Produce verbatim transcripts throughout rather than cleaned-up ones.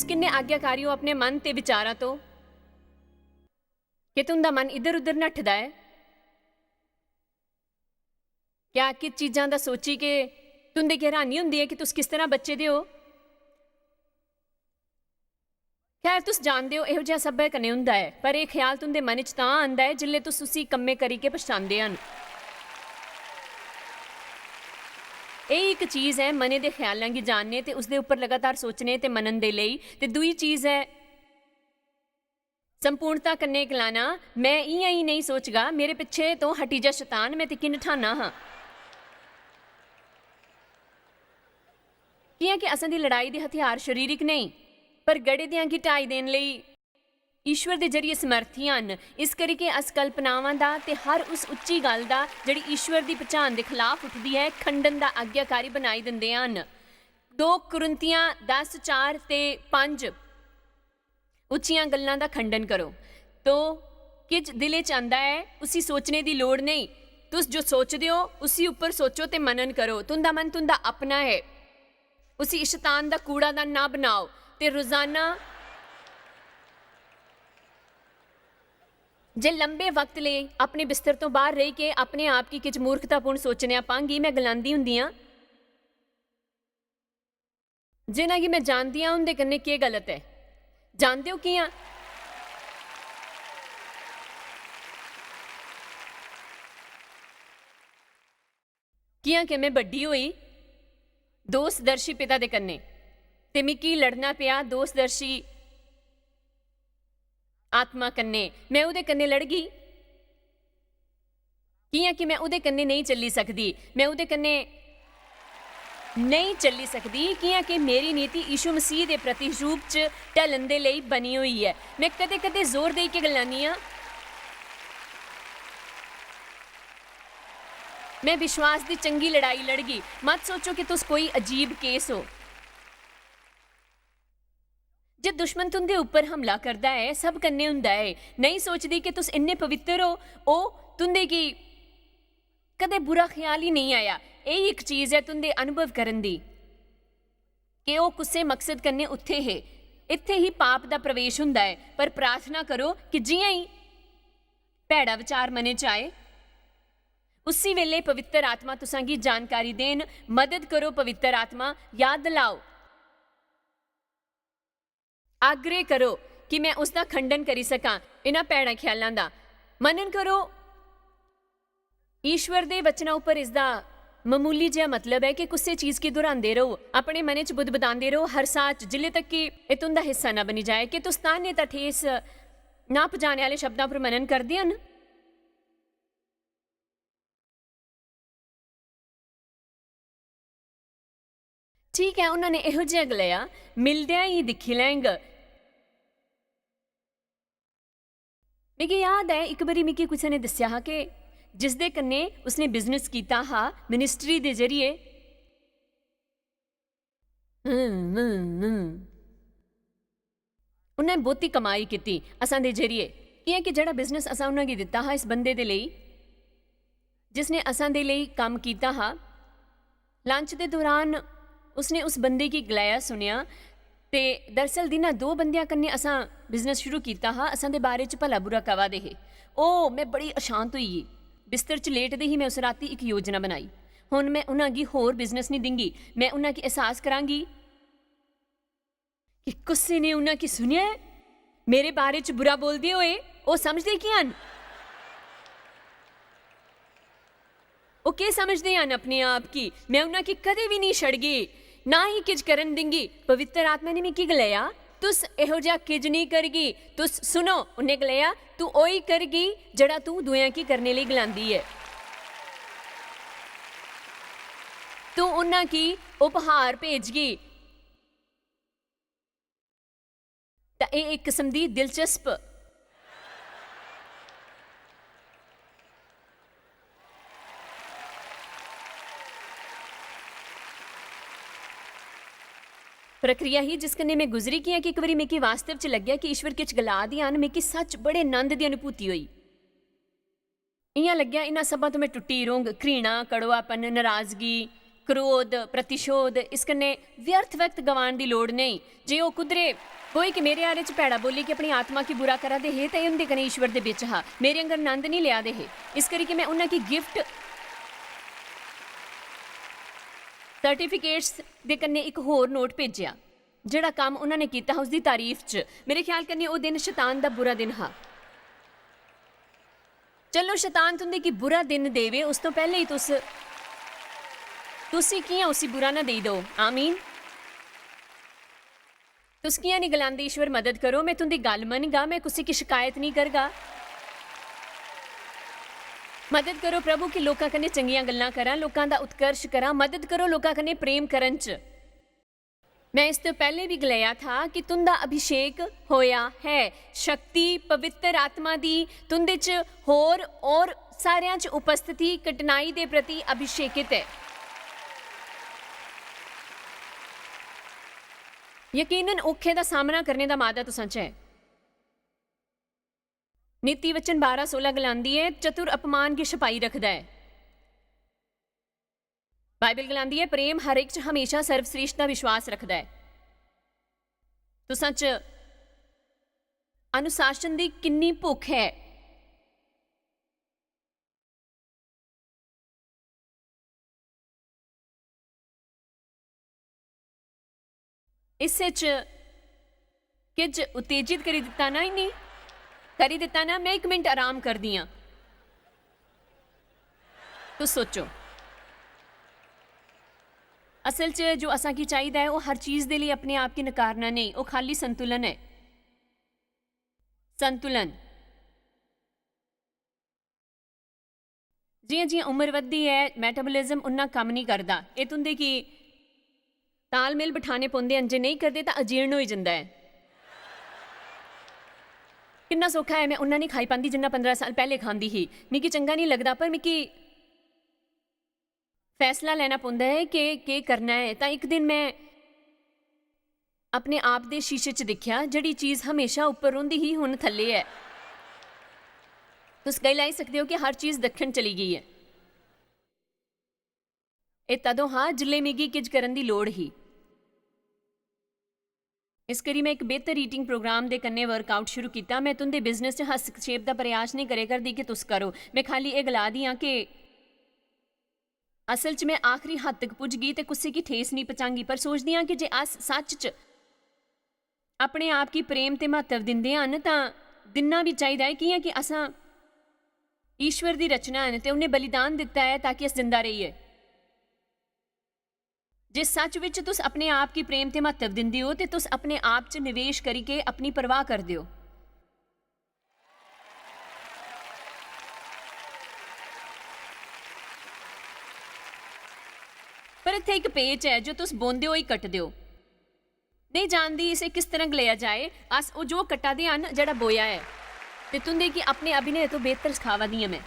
तुस किन्ने आज्ञाकारी ओ अपने मन ते विचारां तो? क्या तुं'दा मन इधर-उधर नठदा ऐ? क्या किश चीजां दा सोचियै तुं'दे गी हैरानी होंदी ऐ कि तुस किस तरह बचे दे ओ? खैर, तुस जानदे ओ, एहो जेहा सब्भै कन्नै होंदा ऐ, पर एह् ख्याल तुं'दे मन च तां आंदा ऐ, जिसलै तुस उसी कम्मै करियै पछानदे हन। एह् इक चीज ऐ, मनै दे ख्यालां गी जानने ते उसदे उप्पर लगातार सोचने ते मनन दे लेई। ते दूई चीज ऐ, संपूर्णता कन्नै गलाना, "में इ'यां ई नेईं सोचगा, मेरे पिच्छे तो हटी जा शतान, में तिकी नठाना हां।" कि'यां कि असें दी लड़ाई दे हथियार शरीरिक नेईं, पर गढ़े दियां गी ढाई देने लेई ईश्वर दे जरिए समर्थी हन। इस करी के अस कल्पनावां दा ते हर उस उच्ची गल्ल दा, जेह्ड़ी ईश्वर दी पछान दे खलाफ उठदी ऐ, खंडन दा आज्ञाकारी बनाई दिंदे हन। दो कुरिन्थियां दस चार ते पंज। उच्चियां गल्लां दा खंडन करो। तो किश दिलै च आंदा ऐ, उसी सोचने दी लोड़ नेईं। तुस जो सोचदे ओ, उसी उप्पर सोचो ते मनन करो। तुं'दा मन तुं'दा अपना ऐ। उसी शतान दा कूड़ा दा ना बनाओ। ते रोजाना जे लंबे वक्त लेई अपने बिस्तर तो बाहर रेही के अपने आप गी किश मूर्खतापूर्ण सोचने पांगी, में गलांदी हुंदी आं, जिन्ना गी में जानदी आं, उं'दे कन्नै केह् गलत ऐ। जानदे ओ कि'यां? कि'यां कि में बड्डी होई दोषदर्शी पिता दे कन्नै, ते मिगी लड़ना पेआ दोषदर्शी आत्मा कन्नै। में ओह्दे कन्नै लड़गी, कि'यां कि में ओह्दे कन्नै नेईं चली सकदी। में ओह्दे कन्नै नेईं चली सकदी, कि'यां कि मेरी नीति यीशु मसीह दे प्रतिरूप च ढलन दे लेई बनी होई ऐ। में कदें-कदें जोर देई के गलानी आं, "में विश्वास दी चंगी लड़ाई लड़गी।" मत सोचो कि तुस कोई अजीब केस ओ। जे दुश्मन तुं'दे उप्पर हमला करदा ऐ, सब कन्नै हुंदा ऐ। नेईं सोचदी कि तुस इन्ने पवित्तर ओ, ओह् तुं'दे गी कदें बुरा ख्याल ही नेईं आया। एही इक चीज ऐ तुं'दे अनुभव करन दी, कि ओह् कुसै मकसद कन्नै उत्थै हे। इत्थै ही पाप दा प्रवेश हुंदा ऐ, पर प्रार्थना करो कि जि'यां ही भैड़ा विचार मनै च आए, उसी बेल्लै पवित्र आत्मा तुसां गी जानकारी देन। मदद करो, पवित्र आत्मा, याद दिलाओ। आग्रह करो कि में उसदा खंडन करी सकां इन्हां भैड़ां ख्यालां दा। मनन करो, ईश्वर दे वचना उप्पर इसदा मामूली जेहा मतलब ऐ कि कुसै चीज गी दोहरांदे रहो, अपने मनै च बुदबुदांदे रहो, हर साह च, जिल्ले तक कि एह् तुं'दा हिस्सा ना बनी जाए। कि तुस तान्ने तां ठेस ना पजाने आह्ले शब्दां पर मनन करदे हन? ठीक ऐ, उन्होंने एहो जेहा गलाया, "मिलदे ही दिक्खी लैंग।" मिगी याद ऐ, इक बारी मिगी कुसै ने दस्सेआ हा कि जिसदे कन्नै उसने बिजनेस कीता हा मिनिस्ट्री दे जरिए, हम्म, हम्म, हम्म। उन्नै बहुती कमाई कीती असां दे जरिए, कि'यां कि जेह्ड़ा बिजनेस असां उन्हां गी दित्ता हा इस बंदे दे लेई, जिसने असां दे लेई कम्म कीता हा, लंच दे दौरान उसने उस बंदे गी गलाया सुनेआ, ते दरअसल दिना दो बंदियां कन्नै असां बिजनेस शुरू कीता हा, असां दे बारे च भला बुरा कवा दे हे। ओ, में बड़ी अशांत होई गेई। बिस्तर च लेटदे ही में उस राती इक योजना बनाई। हुन में उन्हां गी होर बिजनेस निं दिंगी, में उन्हां गी एहसास करांगी कि कुसै ने उन्हां गी सुनेआ ऐ, मेरे बारे च बुरा बोलदे होए। ओह् समझदे की हन? ओह् केह् समझदे हन अपने आप गी? में उन्हां गी कदें बी नेईं छड़गी, ना ही किश करन दिंगी। पवित्र आत्मा ने मिगी गलाया, "तुस एहो जेहा किश नेईं करगी।" तुस सुनो, उन्नै गलाया, "तू ओही करगी जेह्ड़ा तू दूएं गी करने लेई गलांदी ऐ। तू उन्हां गी उपहार भेजगी।" तां एह् इक किस्म दी दिलचस्प प्रक्रिया ही, जिस कन्नै में गुजरी, कि'यां कि इक बारी मिगी वास्तव च लग्गेआ कि ईश्वर किश गला दे हन। मिगी सच बड़े नंद दी अनुभूति होई। इ'यां लग्गेआ, इन्हां सब्भां तो में टुट्टी रौह्ङ। घृणा, कड़वापन, नाराजगी, क्रोध, प्रतिशोध, इस कन्नै व्यर्थ वक्त गवान दी लोड़ नेईं। जे ओह् कुदरे कोई कि मेरे बारे च भैड़ा बोली कि अपनी आत्मा गी बुरा करा दे हे, ते उं'दे कन्नै ईश्वर दे बिच हा। मेरे आंगर नंद निं लेआ दे हे, इस करी कि में उ'नें गी गिफ्ट सर्टिफिकेट्स दे कन्नै इक होर नोट भेजेआ। जेह्ड़ा कम्म उ'नें ने कीता हा, उसदी तारीफ च। मेरे ख्याल कन्नै ओह् दिन शैतान दा बुरा दिन हा। चलो, शैतान तुं'दे गी बुरा दिन देवे, उस तो पैह्ले ही तुस, तुसी कि'यां उसी बुरा ना देई दो? आमीन। तुस कि'यां निं गलांदे, "ईश्वर, मदद करो, में तुं'दी गल्ल मनगा, में कुसै गी शिकायत निं करगा"? मदद करो, प्रभु, कि लोकां कन्नै चंगियां गल्लां करां, लोकां दा उत्कर्ष करां। मदद करो लोकां कन्नै प्रेम करन च। मैं इस तो पैहले भी गलाया था कि तुंदा अभिषेक होया है। शक्ति, पवित्र आत्मा दी तुंदे च होर और सारेयां च उपस्थिति कठिनाई दे प्रति अभिषेकित है। यकीनन औखे दा सामना करने दा मादा तुसां च है। नीति वचन बारां सोलां गलांदी ऐ, "चतुर अपमान गी छपाई रखदा ऐ।" बाइबल गलांदी ऐ, "प्रेम हर इक च हमेशा सर्वश्रेष्ठ दा विश्वास रखदा ऐ।" तुसां च अनुशासन दी किन्नी भुख ऐ? इस्सै च किश उत्तेजित करी दित्ता ना, इ'नें करी दित्ता ना। मैं इक मिंट आराम करदी आं। तुस सोचो, असल च जो असां गी चाहिदा ऐ, ओह् हर चीज दे लेई अपने आप गी नकारना नेईं, ओह् खाल्ली संतुलन ऐ। संतुलन। जि'यां-जि'यां उम्र बधदी ऐ, metabolism उन्ना कम्म निं करदा। एह् तुं'दे गी तालमेल बठाने पौंदे न, जे नेईं करदे तां अजीर्ण होई जंदा ऐ। किन्ना सौखा ऐ, में उन्ना निं खाई पांदी जिन्ना पंदरां साल पैह्ले खांदी ही। मिगी चंगा निं लगदा, पर मिगी फैसला लैना पौंदा ऐ कि केह् करना ऐ। तां इक दिन में अपने आप दे शीशे च दिक्खेआ, जेह्ड़ी चीज हमेशा उप्पर रौंह्दी ही, हुन थल्ले ऐ। तुस गलाई लैई सकदे ओ कि हर चीज दक्खन चली गेई ऐ। एह् तदों हा जिसलै मिगी किश करन दी लोड़ ही। इस करी में इक बेहतर ईटिंग प्रोग्राम दे कन्नै वर्कआउट शुरू कीता। में तुं'दे बिजनेस च हस्तक्षेप दा प्रयास नेईं करै करदी कि तुस करो। में खाल्ली एह् गला दी आं कि असल च में आखरी हद तक पुजगी ते कुसै गी ठेस नेईं पजांगी, पर सोचदी आं कि जे अस सच्च च अपने आप गी प्रेम ते म्हत्तव दिंदे हन, तां दिन्ना बी चाहिदा ऐ, कि'यां कि असां ईश्वर दी रचना हन ते उ'न्नै बलिदान दित्ता ऐ ताकि अस जिंदा रेहिये। जे सच विच तुस अपने आप गी प्रेम ते म्हत्तव दिंदे ओ, ते तुस अपने आप च निवेश करियै अपनी परवाह करदे ओ। पर इत्थै इक पेच ऐ जो तुस बोंदे होई कटदे ओ। नेईं जानदी इसे किस तरह गलाया जाए, अस ओह् जो कट्टा दे हन जेह्ड़ा बोया ऐ, ते तुंदे गी अपने अभिनय तो बेहतर सखावा दी आं में।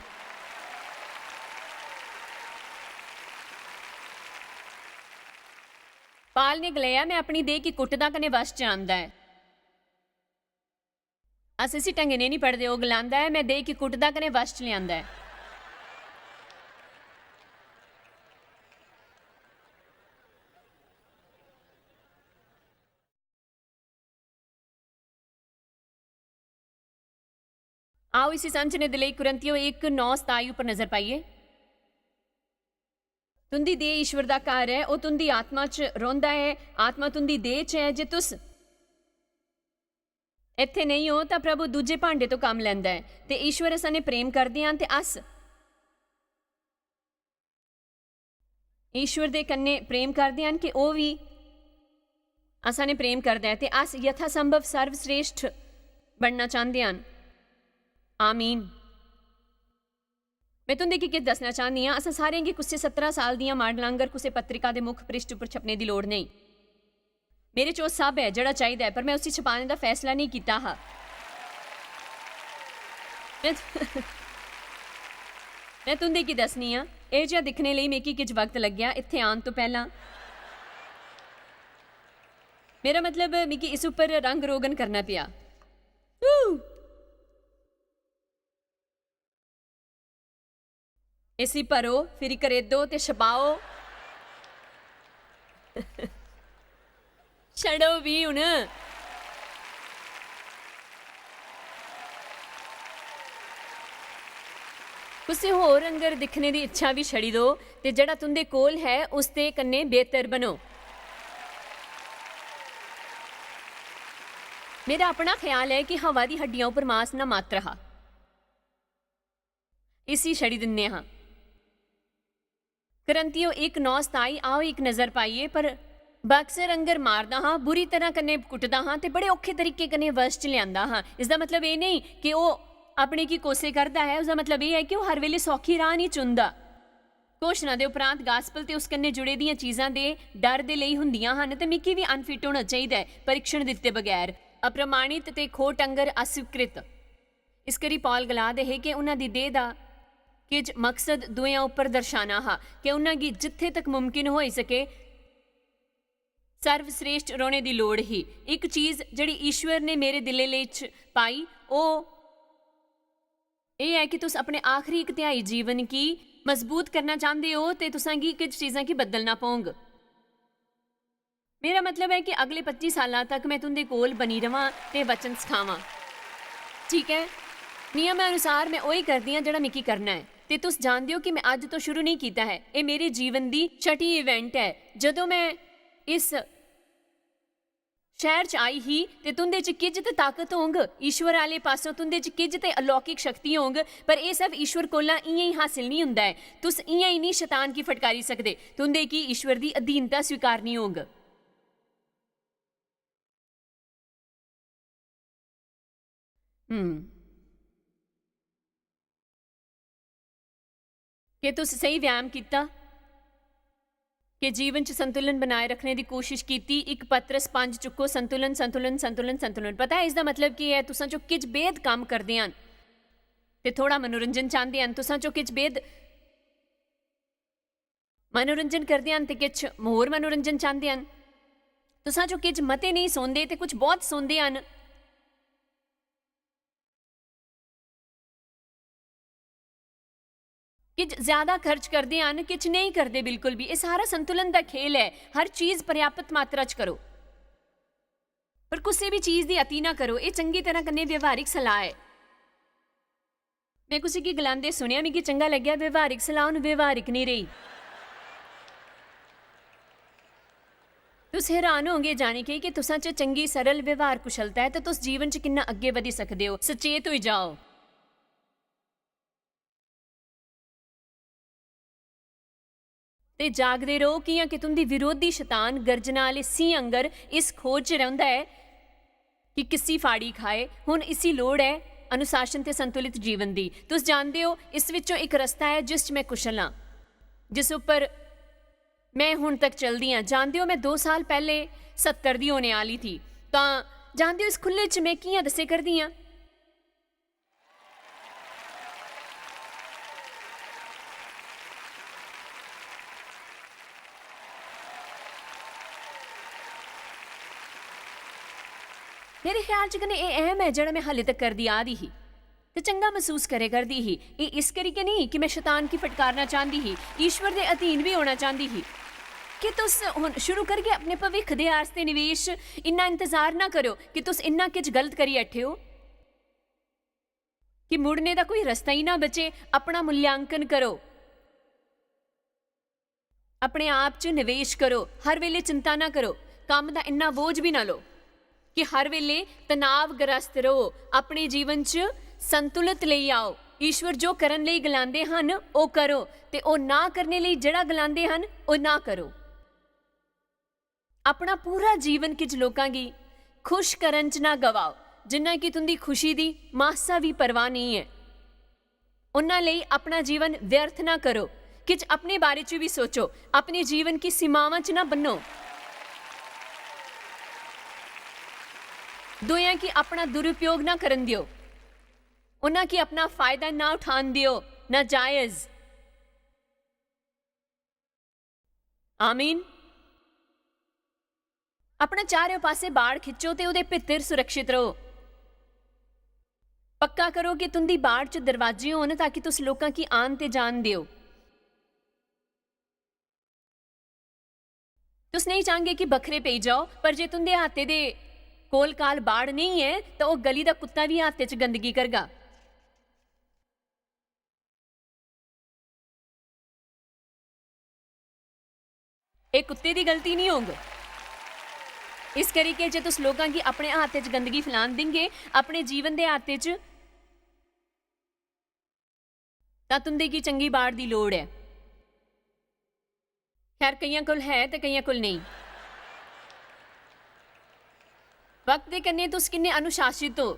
पाल ने गलाया, "मैं अपनी देह गी कुटदा कने वश च आंदा ऐ।" अस इसी ढंगे ने नहीं पढ़दे। ओह् गलांदा ऐ, "मैं देह गी कुटदा कने वश च लेआंदा ऐ।" आओ, इसी समझने दे लेई कुरिन्थियों इक नौ सताई उप्पर नजर पाइए। तुंदी देह ईश्वर दा घर ऐ, ओह् तुंदी आत्मा च रौंह्दा ऐ, आत्मा तुंदी देह च ऐ। जे तुस इत्थै नेईं ओ, तां प्रभु दूजे भांडे तो कम्म लैंदा ऐ। ते ईश्वर असां ने प्रेम करदे हन, ते अस ईश्वर दे कन्नै प्रेम करदे हन कि ओह् बी असां ने प्रेम करदा ऐ, ते अस यथासंभव सर्वश्रेष्ठ बनना चांह्दे हन। आमीन। में तुंदे गी किश दस्सना चाह्न्नी आं, असें सारें गी कुसै सतरां साल दियां माडलां आंगर कुसै पत्रिका दे मुक्ख पृष्ठ उप्पर छपने दी लोड़ नेईं। मेरे च ओह् सब ऐ जेह्ड़ा चाहिदा ऐ, पर में उसी छपाने दा फैसला नेईं कीता हा। में, में तुंदे गी दस्सनी आं, एह् जेहा दिक्खने लेई मिगी किश वक्त लग्गेआ इत्थै आन तो पैह्लां। मेरा मतलब, मिगी इस उप्पर रंग रोगन करना पेआ। Woo! इसी भरो, फिरी करेदो ते छपाओ। छड़ो भी हुन। कुसै होर आंगर दिक्खने दी इच्छा बी छड़ी दो ते जेह्ड़ा तुं'दे कोल है, उसदे कन्नै बेहतर बनो। मेरा अपना ख्याल ऐ कि हवा दी हड्डियां उप्पर मास ना मात्र हा। इसी छड़ी दिन्ने हां। करंतियो इक नौ सताई, आओ इक नजर पाइए, पर बक्सर आंगर मारदा हां, बुरी तरह कन्नै कुटदा हां ते बड़े औखे तरीके कन्नै वश च लेआंदा हां। इसदा मतलब एह् नेईं कि ओह् अपने गी कोसे करदा ऐ, उसदा मतलब एह् ऐ कि ओह् हर वेले सौखी राह नेईं चुनदा। घोशना दे उपरांत गास्पल ते उस कन्नै जुड़े दियां चीजां दे डर दे लेई हुंदियां हन ते मिगी बी अनफिट होना चाहिदा ऐ परीक्षण दित्ते बगैर। अप्रमाणित ते खोट आंगर अस्वीकृत। इस करी पौल गलाऽ दे हे कि उन्हां दी देह दा किज मकसद दुएआं उप्पर दर्शाना हा कि उन्हां गी जित्थे तक मुमकिन होई सके सर्वश्रेष्ठ रौह्ने दी लोड़ ही। इक चीज जेह्ड़ी ईश्वर ने मेरे दिलै लेई च पाई, ओह् एह् ऐ कि तुस अपने आखरी इक तिहाई जीवन गी मजबूत करना चांह्दे ओ ते तुसां गी किश चीजां गी बदलना पौंग। मेरा मतलब ऐ कि अगले पच्ची साल्लां तक में तुं'दे कोल बनी र'वां ते वचन सखावां। ठीक ऐ, नियम अनुसार में ओही करदी आं जेह्ड़ा मिगी करना ऐ। ते तुस जानदे ओ कि में अज्ज तो शुरू नेईं कीता ऐ। एह् मेरे जीवन दी छठी इवेंट ऐ। जदों में इस शैह्र च आई ही ते तुं'दे च किज ते ताकत होंग, ईश्वर आह्ले पासों तुं'दे च किज ते अलौकिक शक्ति होंग, पर एह् सब ईश्वर कोला इ'यां ई हासल निं हुंदा ऐ। तुस इ'यां ई निं शतान गी फटकारी सकदे। तुं'दे गी ईश्वर दी अधीनता स्वीकारनी होंग। हम्म। केह् तुस स्हेई व्यायाम कीता? केह् जीवन च संतुलन बनाए रखने दी कोशिश कीती? इक पतरस पंज चुक्को, संतुलन, संतुलन, संतुलन, संतुलन। पता ऐ इसदा मतलब केह् ऐ? तुसां चो किज बेहद कम्म करदे हन ते थोड़ा मनोरंजन चांह्दे हन। तुसां चो किज बेहद मनोरंजन करदे हन ते किछ होर मनोरंजन चांह्दे हन। तुसां चो किछ मते नेईं सौंदे ते कुछ बहुत सौंदे हन। किछ ज्यादा खर्च करदे हन, किछ नेईं करदे बिल्कुल बी। एह् सारा संतुलन दा खेल ऐ। हर चीज पर्याप्त मात्रा च करो, पर कुसै बी चीज दी अति ना करो। एह् चंगी तरह कन्नै व्यवहारिक सलाह ऐ। में कुसै गी गलांदे सुनेआ, मिगी चंगा लग्गेआ, व्यवहारिक सलाह हून व्यवहारिक नेईं रेही। तुस हैरान होंगे जानी के कि तुसां च चंगी सरल व्यवहार कुशलता ऐ ते तुस जीवन च किन्ना अग्गें बधी सकदे ओ। सचेत होई जाओ। ते जागदे र'वो, कि'यां कि तुं'दी विरोधी शतान गर्जना आह्ले सिंह आंगर इस खोज च रौंह्दा ऐ कि किसी फाड़ी खाए। हुन इसी लोड़ ऐ अनुशासन ते संतुलित जीवन दी। तुस जानदे ओ, इस विच्चों इक रस्ता ऐ जिस च में कुशल आं, जिस उप्पर में हुन तक चलदी आं। जानदे ओ, में दो साल पैह्ले सत्तर दी होने आह्ली थी। तां जानदे ओ, इस खु'ल्ले च में कि'यां दस्से करदी आं? मेरे ख्याल च कन्नै एह् अहम ऐ जेह्ड़ा में हाले तक करदी आ दी ही ते चंगा मसूस करे करदी ही। एह् इस करी गै नेईं कि में शतान गी फटकारना चांह्दी ही, ईश्वर दे अधीन बी होना चांह्दी ही। कि तुस हुन शुरू करगे अपने भविक्ख दे आस्तै निवेश? इन्ना इंतजार ना करो कि तुस इन्ना किश गलत करी ऐठे ओ। कि मुड़ने दा कोई रस्ता ही ना बचे। अपना मूल्यांकन करो, अपने आप च निवेश करो, हर वेले चिंता ना करो, कम्म दा इन्ना बोझ भी ना लो कि हर वेले तनावग्रस्त रहो। अपने जीवन च संतुलित लेई आओ। ईश्वर जो करन लेई गलांदे हन, ओह् करो, ते ओह् ना करने लेई जेह्ड़ा गलांदे हन, ओह् ना करो। अपना पूरा जीवन किश लोकां गी खुश करन च ना गवाओ, जिन्ना कि तुंदी खुशी दी मासा भी परवाह नेईं ऐ। उन्हां लेई अपना जीवन व्यर्थ ना करो। किश अपने बारे च भी सोचो, अपने जीवन की सीमावां च ना बन्नो। दुएयां की अपना दुरुपयोग ना करन दियो, उन्हां की अपना फायदा ना उठान दियो, नाजायज। आमीन। अपने चारें पासे बाड़ खिच्चो ते ओह्दे भित्तर सुरक्षित रहो। पक्का करो कि तुंदी बाड़ च दरवाजे होन ताकि तुस लोकां गी आन ते जान देओ। तुस नेईं चांह्गे कि बक्खरे पेई जाओ, पर जे तुं'दे हाते दे कोल काल बाड़ नेईं ऐ, तां ओह् गली दा कुत्ता बी हाते च गंदगी करगा। एह् कुत्ते दी गलती निं होग। इस करी के जे तुस लोकां गी अपने हाते च गंदगी फलान देंगे, अपने जीवन दे हाते च, तां तुं'दे गी चंगी बाड़ दी लोड़ ऐ। खैर, केइयां कोल है ते केइयां कोल नेईं। वक्त दे कन्नै तुस किन्ने अनुशासित ओ।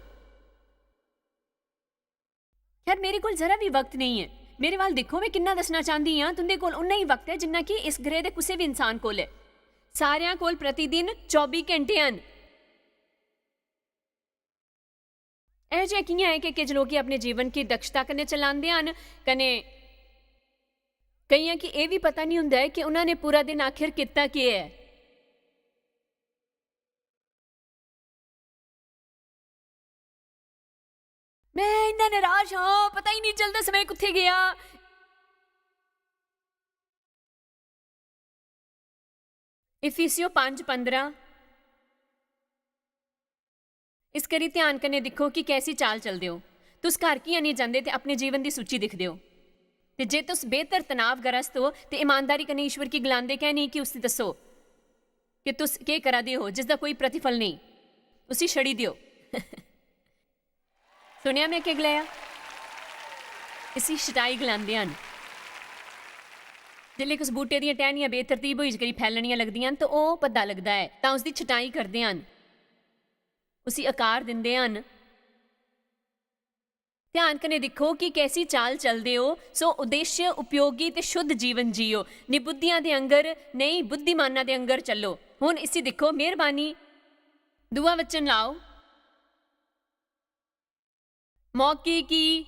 खैर, मेरे कोल जरा बी वक्त नेईं ऐ। मेरे वाल दिक्खो, में किन्ना दस्सना चांह्दी आं, तुं'दे कोल उन्ना ही वक्त ऐ जिन्ना कि इस ग्रह दे कुसै बी इंसान कोल ऐ। सारेआं कोल प्रतिदिन चौबी घैंटे हन। एह् जेहा कि'यां ऐ कि किश लोक अपने जीवन गी दक्षता कन्नै चलांदे हन, कन्नै केइयें गी एह् बी पता निं होंदा ऐ कि उन्होंने पूरा दिन आखिर कीता केह् ऐ। मैं इन्ना निराश आं, पता ही निं चलदा समें कुत्थै गेआ। इफिसियो पंज पंदरां। इस करी ध्यान कन्नै दिक्खो कि कैसी चाल चलदे ओ। तुस घर कि'यां नेईं जंदे ते अपने जीवन दी सूची दिखदे ओ। ते जे तुस बेहतर तनावग्रस्त ओ ते ईमानदारी कन्नै ईश्वर गी गलांदे कैं नेईं कि उसी दस्सो कि तुस केह् करा दे ओ जिसदा कोई प्रतिफल नेईं, उसी छड़ी देओ। सुनेआ में केह् गलाया? इसी छटाई गलांदे हन। जिसलै कुछ बूह्टे दियां टहनियां बेतरतीब होई करी फैलनियां लगदियां न, तां ओह् भद्दा लगदा ऐ, तां उसदी छटाई करदे हन, उसी आकार दिंदे हन। ध्यान कन्नै दिक्खो कि कैसी चाल चलदे ओ, सो उद्देश्य, उपयोगी ते शुद्ध जीवन जियो, निबुद्धियां दे आंगर नेईं, बुद्धिमानां दे आंगर चलो। हुन इसी दिक्खो, मेहरबानी। दूआ वचन लाओ। मौके गी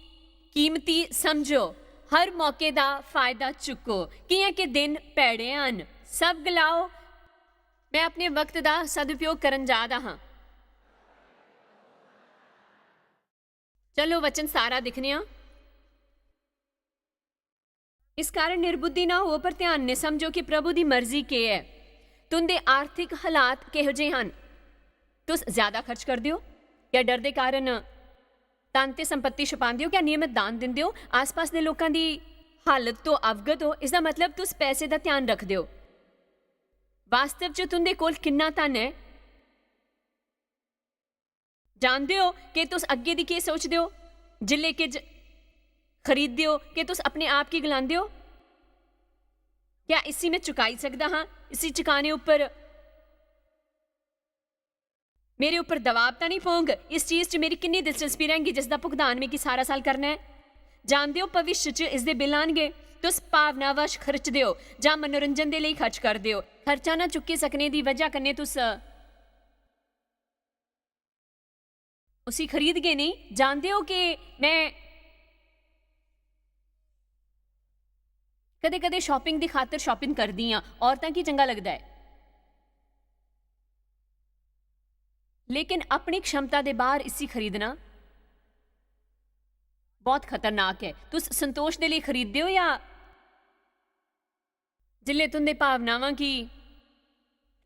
कीमती समझो, हर मौके दा फायदा चुक्को, कि'यां के दिन भैड़े हन। सब गलाओ, "मैं अपने वक्त दा सदुपयोग करन जा दा हां।" चलो, वचन सारा दिक्खने आं। इस कारण निर्बुद्धि ना हो, पर ध्यान ने समझो कि प्रभु दी मर्जी केह् ऐ। तुं'दे आर्थिक हालात किहो जेह् हन? तुस ज्यादा खर्च करदे ओ? क्या डर दे कारण धन ते संपत्ति छुपांदे ओ? क्या नियमत दान दिंदे ओ? आसपास दे लोकां दी हालत तो अवगत ओ? इसदा मतलब तुस पैसे दा ध्यान रखदे ओ। वास्तव च तुं'दे कोल किन्ना धन ऐ? जानदे ओ कि तुस अग्गें दी केह् सोचदे ओ? जिसलै किश खरीददे ओ, कि तुस अपने आप गी गलांदे ओ, "क्या इसी में चुकाई सकदा हां? इसी चुकाने उप्पर मेरे उप्पर दबाव तां निं पौंग? इस चीज च मेरी किन्नी दिलचस्पी रैंह्गी जिसदा भुगतान मिगी सारा साल करना ऐ?" जानदे ओ, भविष्य च इसदे बिल आनगे। तुस भावनावश खर्चदे ओ जां मनोरंजन दे लेई खर्च करदे ओ। खर्चा ना चुक्की सकने दी वजह कन्नै तुस उसी खरीदगे नेईं। जानदे ओ कि में कदें-कदें shopping दी खातर shopping करदी आं। औरतां गी चंगा लगदा ऐ। लेकिन अपनी क्षमता दे बाह्र इसी खरीदना बहुत खतरनाक ऐ। तुस संतोष दे लेई खरीददे ओ जां जिसलै तुं'दे भावनावां गी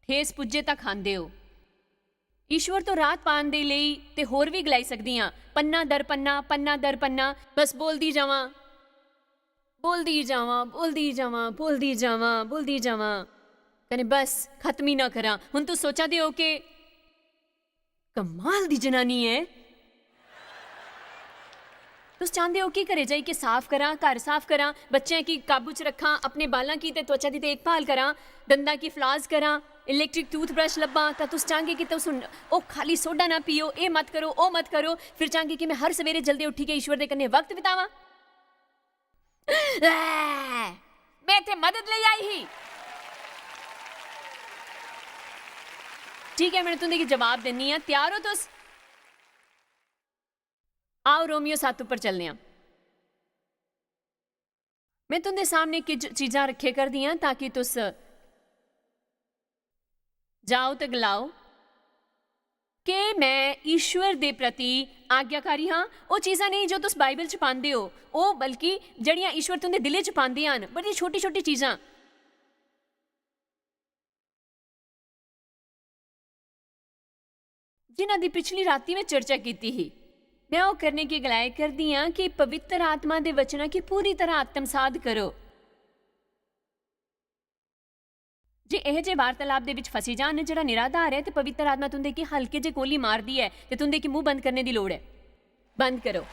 ठेस पुज्जे तां खांदे ओ? ईश्वर तो राहत पान दे लेई ते होर बी गलाई सकदी आं, पन्ना दर पन्ना, पन्ना दर पन्ना, बस बोलदी जावां, बोलदी जावां, बोलदी जावां, बोलदी जावां, बोलदी जावां। कन्नै बस खत्म ही ना करां। हुन तुस सोचा दे ओ कि कमाल दी जनानी ऐ। तुस चांह्दे ओ कि घरै जाइयै साफ करां, घर साफ करां, बच्चें गी काबू च रक्खां, अपने बालां गी ते त्वचा दी देखभाल करां, दंदां गी floss करां, electric toothbrush लब्भां, तां तुस चांह्गे कि तुस हुन ओह् खाल्ली सोडा ना पियो, एह् मत करो, ओह् मत करो। फिर चांह्गे कि में हर सवेरे जल्दी उट्ठियै ईश्वर दे कन्नै वक्त बितावां। में इत्थै मदद लेई आई ही। ठीक ऐ, में तुं'दे गी जवाब दिन्नी आं। त्यार ओ तुस? आओ, रोमियो सत्त उप्पर चलने आं। में तुं'दे सामने किश चीजां रक्खे करदी आं ताकि तुस जाओ ते गलाओ, "केह् में ईश्वर दे प्रति आज्ञाकारी हां?" ओह् चीजां नेईं जो तुस बाइबल च पांदे ओ, ओह् बल्कि जेह्ड़ियां ईश्वर तुं'दे दिलै च पांदे हन, बड़ियां छोटी-छोटी चीजां। जिन्हां दी पिछली रातीं में चर्चा कीती ही। में ओह करने गी गलाए करदी आं कि पवित्र आत्मा दे वचनां गी पूरी तरह आत्मसात करो। जे एह जे वार्तालाप दे विच फसी जान जेहड़ा निराधार ऐ ते पवित्र आत्मा तुंदे गी हल्के जे गोली मारदी ऐ ते तुंदे गी मुंह बंद करने दी लोड़ ऐ। बंद करो।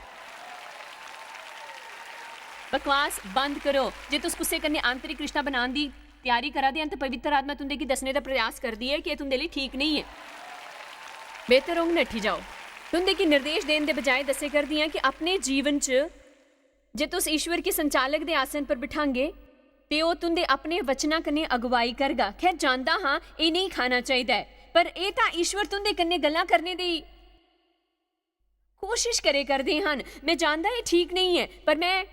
बकवास बंद करो। जे तुस कुसै कन्नै आंतरिक रिश्ता बनाने दी त्यारी करा दे हन ते पवित्र आत्मा तुंदे गी दस्सने दा प्रयास करदी ऐ कि एह तुंदे लेई ठीक नेईं ऐ। बेहतर होंग नट्ठी जाओ। तुंदे गी निर्देश देने दे बजाय दस्से करदी आं कि अपने जीवन च जे तुस ईश्वर गी संचालक दे आसन पर बिठांगे ते ओह तुंदे अपने वचनां कन्नै अगुवाई करगा। खैर, जानदा हां एह नेईं खाना चाहिदा ऐ, पर एह तां ईश्वर तुंदे कन्नै गल्लां करने दी कोशिश करे करदे हन। में जानदा एह ठीक नेईं ऐ, पर में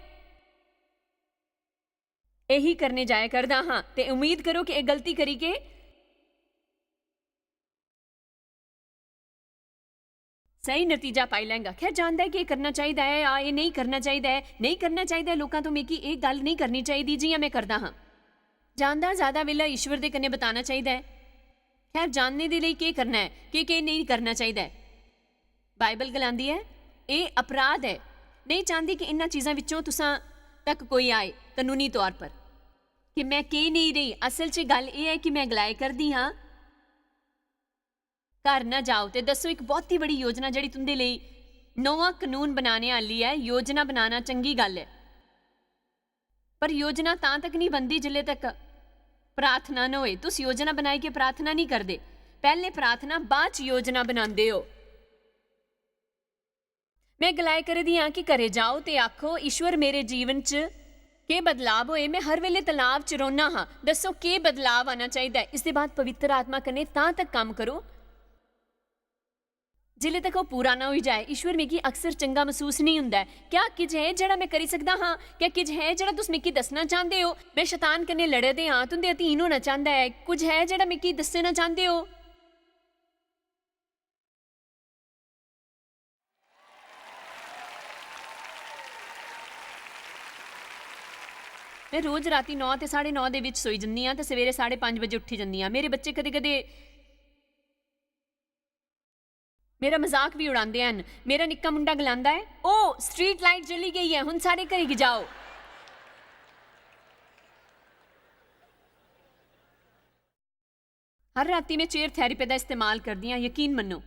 एही करने जाया करदा हां ते उम्मीद करो कि एह गलती करी के सही नतीजा पाई लैंगा। खैर, जानदा ऐ कि एह करना चाहिदा ऐ, आ एह नेईं करना चाहिदा ऐ, नेईं करना चाहिदा ऐ, लोकां तो मिगी एह गल्ल नेईं करनी चाहिदी जियां में करदा हां। जानदा ज्यादा वेला ईश्वर दे कन्नै बताना चाहिदा ऐ। खैर, जानने दे लेई केह करना ऐ, केह केह नेईं करना चाहिदा ऐ। बाइबल गलांदी ऐ, एह अपराध ऐ। नेईं चांहदी कि इन्हां चीजां विचों तुसां तक कोई आए, कानूनी तौर पर। कि में केह नेईं रेही, असल च गल्ल एह ऐ कि में गलाए करदी हां, घर ना जाओ ते दस्सो इक बहुत ही बड़ी योजना जेहड़ी तुंदे लेई नोआ कानून बनाने आह्ली ऐ। योजना बनाना चंगी गल्ल ऐ, पर योजना तां तक नहीं बनदी जिल्ले तक प्रार्थना न होए। तुस योजना बनाइयै प्रार्थना नहीं करदे, पैहले प्रार्थना, बाद च योजना बनांदे ओ। में गलाए करदी आं कि घरे जाओ ते आखो, "ईश्वर, मेरे जीवन च केह् बदलाव होए? में हर वेले तलाव च रौह्ना हा। दस्सो, केह् बदलाव आना चाहिदा ऐ?" इसदे बाद पवित्र आत्मा कन्नै तां तक कम्म करो, जिल्ले तक ओह् पूरा ना होई जाए। "ईश्वर, मिगी अक्सर चंगा मसूस नेईं हुंदा ऐ। क्या किश ऐ जेह्ड़ा में करी सकदा हां? क्या किश ऐ जेह्ड़ा तुस मिगी दस्सना चांह्दे ओ? में शैतान कन्नै लड़े दे आं, तुं'दे अधीन होना चांह्दा ऐ। कुछ ऐ जेह्ड़ा मिगी दस्सना चांह्दे ओ?" में रोज रातीं नौ ते साढ़े नौ दे बिच सोई जन्नी आं ते सवेरे साढ़े पंज बजे उट्ठी जन्नी आं। मेरे बच्चे कदे-कदे मेरा मजाक बी उड़ांदे हन। मेरा निक्का मुंडा गलांदा ऐ, "ओ, street light जली गई ऐ, हुन सारे घरै गी जाओ।" हर रातीं में chair therapy दा इस्तेमाल करदी आं, यकीन मन्नो।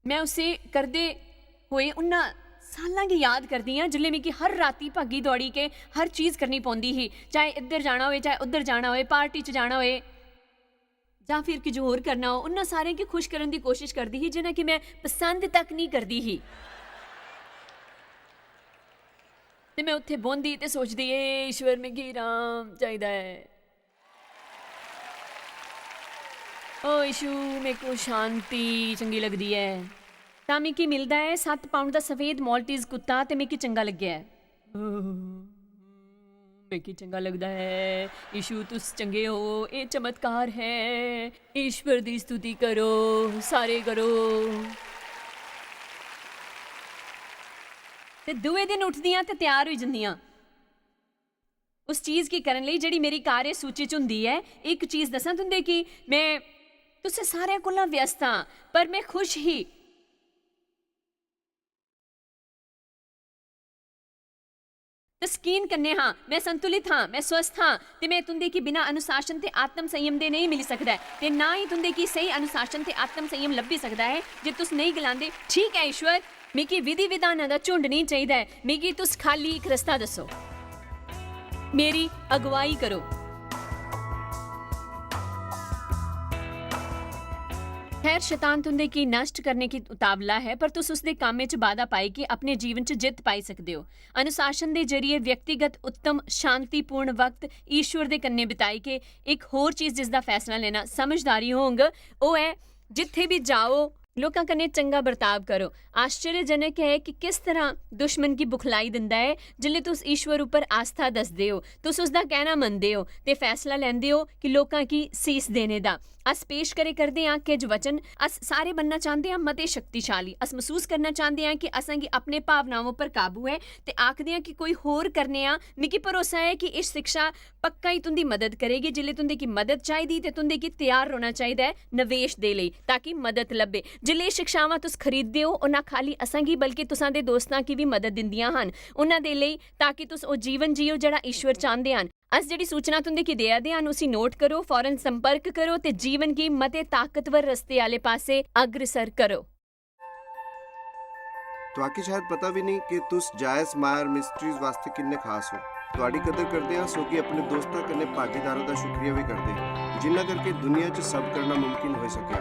में उसी करदे होए उन्ना साल्लां गी याद करदी आं, जिसलै मिगी हर रातीं भग्गी दौड़ी के हर चीज करनी पौंदी ही, चाहे इद्धर जाना होए, चाहे उद्धर जाना होए, party च जाना होए, जां फिर किश होर करना हो। उन्ना सारें गी खुश करन दी कोशिश करदी ही, जिन्ना कि में पसंद तक निं करदी ही। ते में उत्थै बौंह्दी ते सोचदी, "ए ईश्वर, मिगी राम चाहिदा ऐ।" ओ यीशु, मेरे को शांति चंगी लगदी ऐ। तां मिगी मिलदा ऐ सत्त pound दा सफेद Maltese कुत्ता ते मिगी चंगा लग्गेआ ऐ। मिगी चंगा लगदा ऐ। यीशु, तुस चंगे ओ, एह् चमत्कार ऐ। ईश्वर दी स्तुति करो, सारे करो। ते दूए दिन उठदियां ते त्यार होई जंदियां। उस चीज गी करन लेई जेह्ड़ी मेरी कार्य सूची च होंदी ऐ। इक चीज दस्सां तुं'दे गी, में तुसें सारें कोला व्यस्त आं, पर में खुश ही। तस्कीन कन्नै हां, में संतुलित हां, में स्वस्थ हां, ते में तुं'दे गी बिना अनुशासन ते आत्म संयम दे नेईं मिली सकदा ऐ, ते ना ही तुं'दे गी स्हेई अनुशासन ते आत्म संयम लब्भी सकदा ऐ जे तुस नेईं गलांदे, "ठीक ऐ ईश्वर, मिगी विधि विधानां दा झुंड नेईं चाहिदा ऐ, मिगी तुस खाल्ली इक रस्ता दस्सो। मेरी अगुवाई करो।" खैर, शैतान तुं'दे गी नष्ट करने गी उतावला ऐ, पर तुस उसदे कम्म च बाधा पाई के अपने जीवन च जित्त पाई सकदे ओ। अनुशासन दे जरिए व्यक्तिगत उत्तम शांतिपूर्ण वक्त ईश्वर दे कन्नै बिताई के इक होर चीज जिसदा फैसला लेना समझदारी होंग, ओह् ऐ जित्थै बी जाओ, लोकां कन्नै चंगा बर्ताव करो। आश्चर्यजनक ऐ कि किस तरह दुश्मन गी बुखलाई दिंदा ऐ। जिसलै तुस ईश्वर उप्पर आस्था दसदे ओ, तुस उसदा कहना मनदे ओ ते फैसला लैंदे ओ कि लोकां गी सीस देने दा। अस पेश करे करदे आं किश वचन। अस सारे बनना चांह्दे आं मते शक्तिशाली। अस मसूस करना चांह्दे आं कि असेंगी अपने भावनाओं पर काबू ऐ ते आखदे आं कि कोई होर करने आं। मिगी भरोसा ऐ कि इस शिक्षा पक्का ही तुं'दी मदद करेगी। जिसलै तुं'दे गी मदद चाहिदी ते तुं'दे गी त्यार रौह्ना चाहिदा ऐ नवेश दे लेई, ताकि मदद लब्भे। जिसलै एह् शिक्षावां तुस खरीददे ओ, ओह् ना खाली असेंगी बल्कि तुसां दे दोस्तां गी बी मदद दिंदियां हन, उन्हां दे लेई, ताकि तुस ओह् जीवन जियो जेह्ड़ा ईश्वर चांह्दे हन। अस जेह्ड़ी सूचना तुं'दे गी देआ दे हन, उसी नोट करो, फौरन संपर्क करो ते जीवन गी मते ताकतवर रस्ते आह्ले पासै अग्रसर करो। तुआकी शायद पता भी नहीं कि तुस जायज मायर मिस्ट्रीज वास्ते किन्ने खास हो। तुआडी कदर करदे आं, सो कि अपने दोस्तां कन्नै भागीदारों दा शुक्रिया भी करदे, जिन्ना करके दुनिया च सब करना मुमकिन होई सकेआ।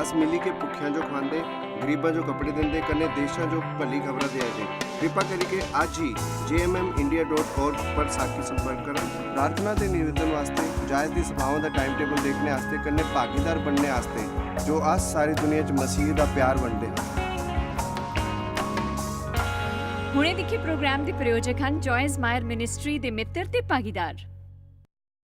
अस मिली के भुक्खेआं जो खवांदे, गरीबां जो कपड़े दिंदे, कन्नै देशां जो भली खबरां देआ दे। कृपा करिके अज्ज ही J M M India dot org पर साकी संपर्क करो। प्रार्थना ते निवेदन वास्ते, जायज दी सभाओं दा टाइम टेबल देखने आस्ते, कन्नै भागीदार बनने आस्ते, जो अस सारी दुनिया च मसीह दा प्यार बंडदे हां। हुणे दिक्खे प्रोग्राम दे प्रायोजक हन जॉयज मायर मिनिस्ट्री दे मित्र ते भागीदार।